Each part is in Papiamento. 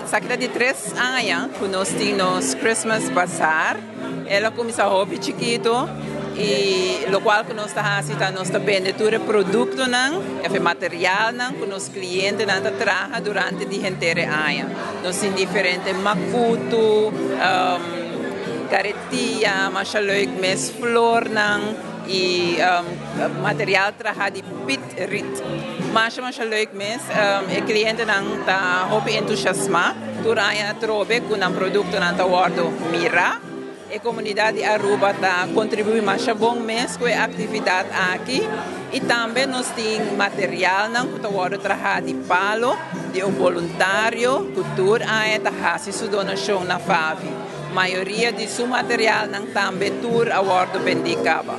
Esaki ta di 3 aña cu nos tin nos Christmas Bazaar. El a cuminsa hopi chikito y locual cu nos ta haci ta nos ta bende tur productonan, e materialnan cu nos clientenan ta traha durante di henter aña. Nos tin diferente macuto, caretia, masha leuk mes, flornan y material traha di pit riet. Masha masha leuk mes, e clientenan ta hopi entusiasma. Tur aña atrobe cu nan productonan ta wordo mira. E comunidad di Aruba ta contribui masha bon mes cu e actividad aki y tambe nos tin materialnan cu ta wordo traha di palo di un voluntario cu tur aña ta haci su donacion na FAVI. Mayoria di su materialnan tambe tur a wordo bendi caba.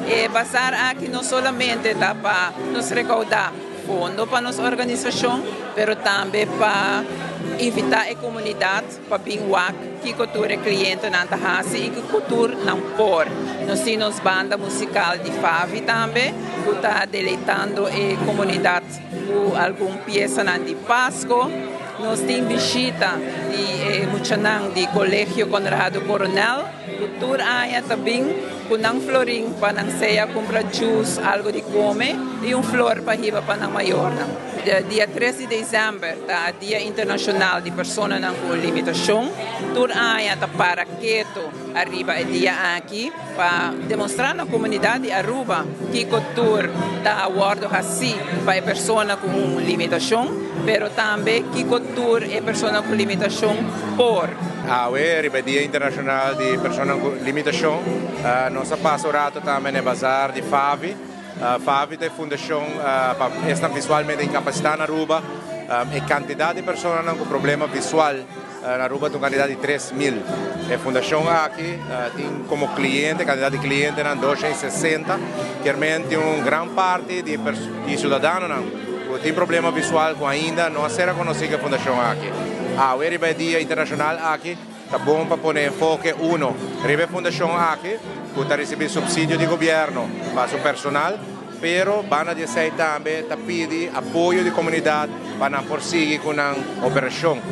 E bazaar aki no solamente ta pa nos recauda fondo pa nos organisacion, pero tambe pa invita e comunidad pa bin wak kico tur e clientenan ta hasi y kico tur nan por. Nos tin banda musical di FAVI tambe, cu ta deleitando e comunidad cu algun pieza di Pasco. Nos tin bishita di muchanan di Colegio Conrado Coronel, cu tur aña tambe cu nan florin pa nan sea cumpra juice, algo di come y un flor pa hiba pa nan mayornan. Dia 3 di december ta Dia Internacional di Persona cu Limitacion. Tur aña ta para keto ariba e dia aki pa demostra na comunidad di Aruba kico tur ta wordo haci pa e persona cu limitacion, pero tambe kico tur e persona cu limitacion por. Awe, riba Dia Internacional di Persona cu Limitacion, nos a pasa un rato tambe na bazaar di FAVI. FAVI ta e fundacion pa esnan visualmente incapacita na Aruba. E cantidad di persona cu problema visual na Aruba ta un cantidad di 3 mil. E fundacion aki tin como cliente, cantidad di clientenan 260, kiermen un gran parti di ciudadanonan cu tin problema visual cu ainda no a ser conoci cu e fundacion aki. Awe, riba Dia Internacional aki, ta bon pa pone enfoke uno riba e fundacion aki, cu ta ricibi subsidio di gobierno pa su personal, pero banda di esey tambe ta pidi apoyo di comunidad pa nan por sigui cu nan operacion.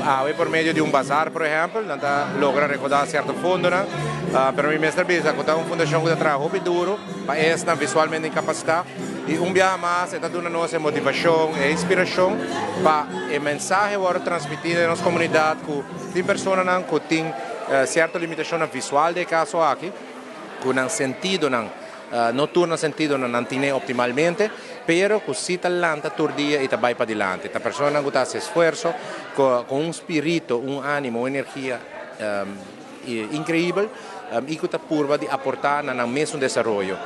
Awe por medio di un bazaar, por ehempel, nan ta logra recauda cierto fondo, no? Pero mi mester bisa cu ta un fundacion cu ta traha duro pa esnan visualmente incapacita y un biaha mas ta duna nos motivacion y inspiracion pa e mensahe wordo transmiti na nos comunidad cu tin personanan cu tin cierto limitacion visual den e caso aki, cu nan sentidonan, no tur nan sentidonan nan tin optimalmente, pero cu si ta lanta tur dia y ta bay pa dilanti. Ta persona cu ta haci esfuerso, cu un spirito, un animo, un energia increibel y cu ta purba di aporta na nan mes desaroyo.